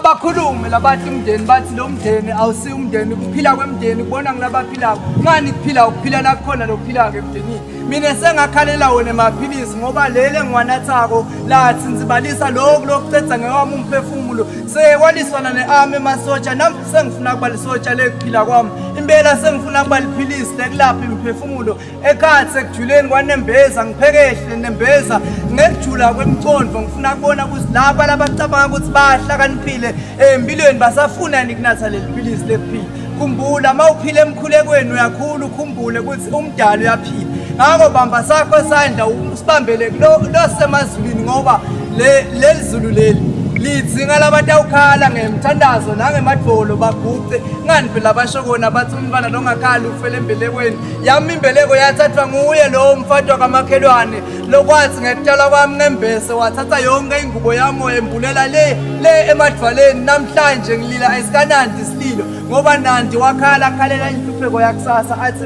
Abakhulume labathi umndeni, bathi lo mndeni awusiwo umndeni, kuphila kwemndeni kubona ngilabaphilako. Ngani kuphila ukuphila nakukhona lokuphilako emndenini. Mina sengakhalela wona emaphilisi ngoba leli engiwanathako lathi nzibalisa lokhu lokucedza ngewami umphefumulo. Sekwaliswana ne-ami emasotsha nami sengifuna kuba lisotsha lekuphila kwami. Impela sengifuna kuba liphilisi lekulapha imiphefumulo. Ekhathi sekujuleni kwanembeza ngiphekehle nembeza ngekujula kwemcondo ngifuna kubona ukuthi laba labacabanga ukuthi bahlakaniphile empilweni basafuna nikunatha leli philisi lekuphila. Khumbula uma uphila emkhulekweni uyakhula, ukhumbule ukuthi umdali uyaphila. Ngakho bamba sakho isandla usibambele losemazulwini ngoba leli zulu leli lidzinga labatawukhala ngemthandazo nangemadvolo baguce. Ngani phela basho kona bathi umntwana longakhali ufele embelekweni. Yami imbeleko yathathwa nguye lowo mfati wakamakhelwane lokwathi ngekutshalwa kwami ngembese wathatha yonke ingubo yami wayembulela le le emadvwaleni. Namhlanje ngilila esikanandi isililo ngoba Nandi wakhala akhalela inhlupheko yakusasa athi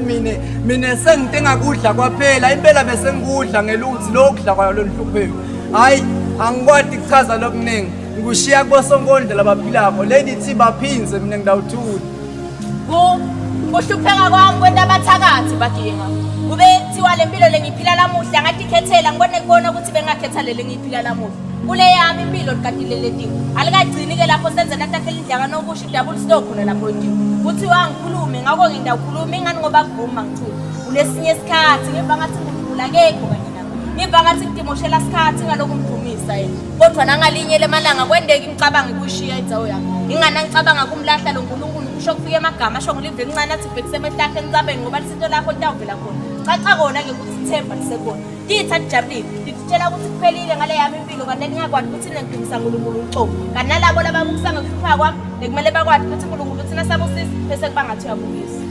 mina sengidinga kudla kwaphela, impela bese ngikudla ngeluthi lokudla kwayo lonhlupheko. Hayi, angikwadi kuchaza lokuningi, ngikushiya kubosonkondlo labaphilako. Lady T baphinze, mina ngidawuthula. Kuhlupheka kwami kwenta abathakathi baginga. Kube kuthiwa le mpilo lengiyiphila lamuhla ngatikhethela, ngibone kubona ukuthi bengakhetha leli engiyiphila lamuhla. Kule yami impilo likadileletiwe. Alikagcini-ke lapho senze natakhela indlaka nokusho idabula isitofu khona lapho nje. Kuthiwa angikhulume, ngakho-ke ngidawukhuluma ingani ngoba kuvuma ngithule. Kulesinye isikhathi ngiva ngathi uNkulunkulu akekho kanye nami. Ngiva ngathi ngidimoshela isikhathi ngalokhu ngidumisa yena. Kodwa nangalinye lemalanga kwendeka imicabango ikuyishiya indzawo yami. Ingani angicabanga kumlahla lo Nkulunkulu, kusho kufika emagama asho ngilive elincane athi bhekise emehlakhe entsabeni ngoba lisito lakho litawuvela khona. Caca kona-ke ukuthi ithemba lisekhona. Titha tijabulile, tititshela ukuthi kuphelile ngale yami impilo kanti ningakwati ukuthi ningidumisa uNkulunkulu ucobo. Kanti nalabo lababukisa ngekuhlupha kwami bekumele bakwati ukuthi uNkulunkulu uthina sabusisa bese kuba ngathi uyabukisa.